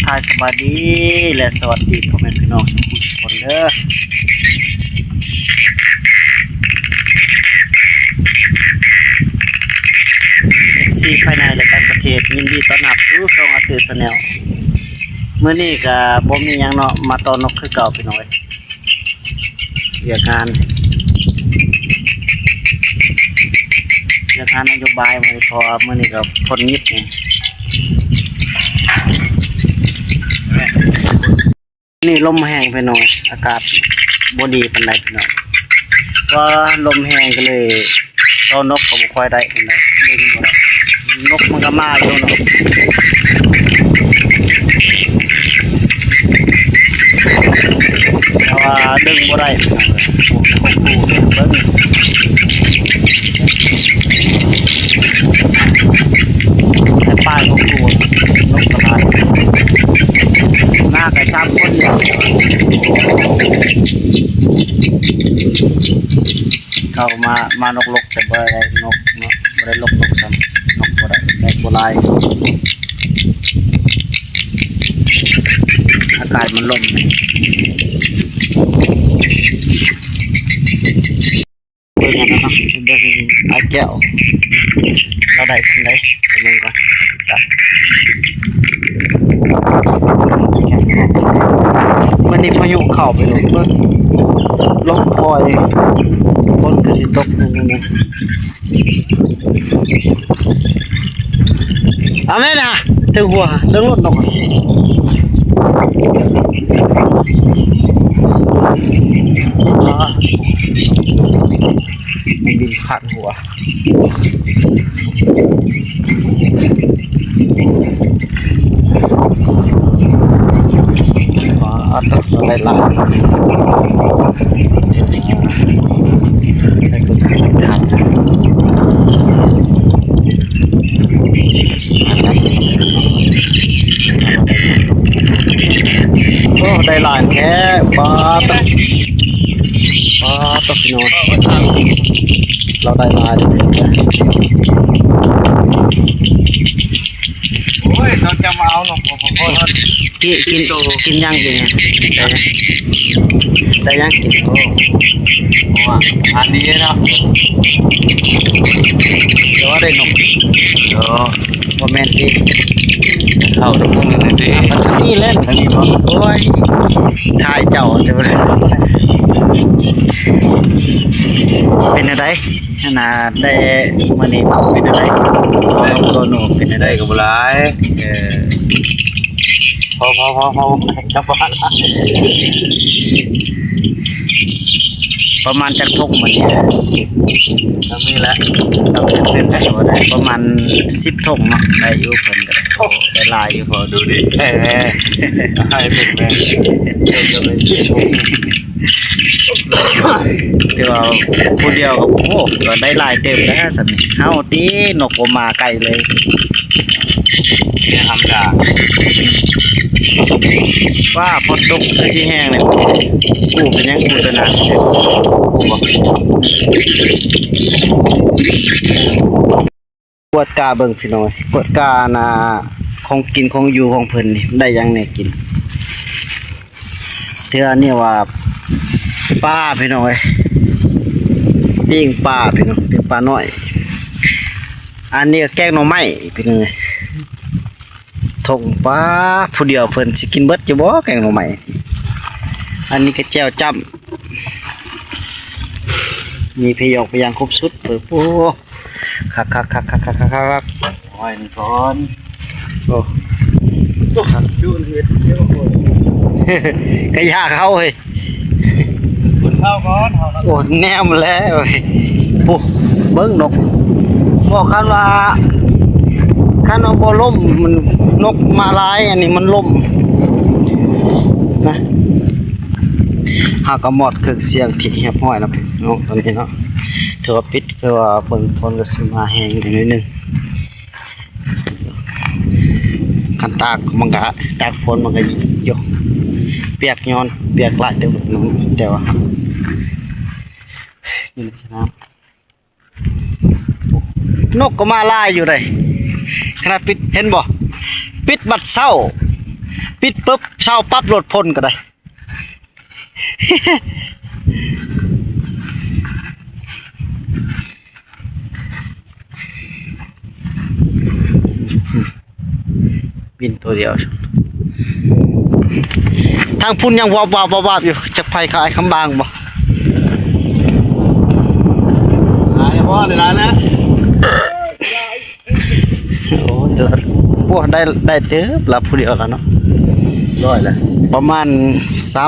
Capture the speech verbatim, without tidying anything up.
ทักทายสบายดีและสวัสดีพ่อแม่พี่น้องทุกผู้ทุกคนเด้อ เอฟซี ภายในและต่างประเทศ ยินดีต้อนรับสู่ช่องอาร์ตี้ Channel มื้อนี้ก็บ่มีหยังเนาะ มาต่อนกคือเก่าพี่น้องเอ้ย เวียกงาน เวียกงานนโยบายมื้อนี้ เพราะว่ามื้อนี้ก็ฝนหยุดนี่ นี่ลมแฮงไปหน่อย อากาศบ่ดีปานใดพี่น้อง เพราะลมแฮงก็เลยต่อนกก็บ่ค่อยได้ปานใด ดึงบ่ได้ นกมันก็มาอยู่เนาะ แต่ว่าดึงบ่ได้พี่น้องเอ้ย โอ้โห เบิ่ง ให้ป้ายของกูนกกระลาหน้าไก่สามคนเนี่ย เข้ามา มานกลกแต่บ่ได้นกเนาะ บ่ได้ลกนกซ้ำ นกบ่ได้ นกบ่หลาย อากาศมันลม เบิ่งกันนะครับ เบิ่งไอ้แก้ว เราได้ทำได้ เบิ่งก่อน มันนี่พายุเข้าไปเลย เบิ่ง ลมปล่อย ฝนก็สิตกนั่นนี่ เอาแม่นะ ถึงหัว เรื่องรถนกอะ อ๋อ มันบินผ่านหัว อ๋อ ต้องได้ละ โอ้ ได้หลายแท้ ป๊าด ป๊าด พี่น้อง เราได้หลายเลย โอ้ย เขาจะมาเอานกผม ผมก็ กิน กิน กินยังกินเนี่ย ได้ยังกิน โอ้ อันนี้เนาะ แต่ว่าได้นก โอ้ บ่แม่นติ เข้าทุกคนเลยติ มันนี่แหละ อันนี้บ่ โอ้ย ถ่ายเจ้าจะไป เป็นอะไร ขนาดได้มื้อนี้เป็นอะไร ตัวหนูเป็นอะไร ได้ก็บ่หลาย เออ พอ พอ พอ พอ จับประมาณ ประมาณจักทงมื้อนี้ ทำนี่แหละ ทำเป็น เป็นได้บ่ได้ ประมาณสิบทงเนาะ ได้อยู่เพิ่นก็ได้ โอ้ ได้หลายอยู่พอดูดิ เออ ให้เป็นแม่ เดี๋ยวจะไปสิบทง แต่ว่าผู้เดียวก็ โอ้ ก็ได้หลายเติบแล้วสำนี้ เฮาตินกบ่มาไกลเลย เนี่ยธรรมดา ว่าฝนตกคือสิแฮงเลย กูเป็นหยังกูตัวนั้น กูบอก กวดกาเบิ่งพี่น้อง กวดกานะ ของกินของอยู่ของเพิ่นนี่ ได้หยังแหน่กิน เทื่อนี่ว่า ปลาพี่น้องเอ้ย ปิ้งปลาพี่น้อง ปิ้งปลาน้อย อันนี้ก็แกงหน่อไม้พี่น้องเอ้ย ทงปลา ผู้เดียวเพิ่นสิกินเบิดอยู่บ่แกงหน่อไม้ อันนี้ก็แจ่วจ้ำ มีพะยอกพะยางครบสุด เปิด โอ้ คักคักคักคักคักคักคัก หอยนี่ก่อน โอ้ คัก จูนเฮ็ดเดียวก่อน กะยาเขาเฮ้ย คนเศร้าก่อนเฮานะ โอ้ แนมแล้วเฮ้ย โอ้ เบิ่งนก บอกคันว่า คันเอาบ่ล่ม มัน นกมาหลาย อันนี้มันล่ม นะ เฮาก็มอดเครื่องเสียงที่เรียบร้อยแล้วเนาะ ตอนนี้เนาะ ถือว่าปิด คือว่าเบิ่งฝนก็สิมาแฮงอีกหน่อยหนึ่ง คันตากมันก็ ตากฝนมันก็อยู่ เปียกย้อน เปียกหลายเติบ แต่ว่า อยู่ในสนาม นกก็มาหลายอยู่เลย ขนาดปิด เห็นบ่ ปิดบัดเช้า ปิดปุ๊บเซาปั๊บ โลดพ่นก็ได้ บินตัวเดียว ทางพุ้นยังวาบวาบวาบวาบอยู่ จักไผเขาอ้ายคำบางบ่ หายบ่ได้หลายแล้ว โอ้ แต่ละ โอ้ ได้ ได้เติบละผู้เดียวแล้วเนาะ ร้อยแล้ว ประมาณสาม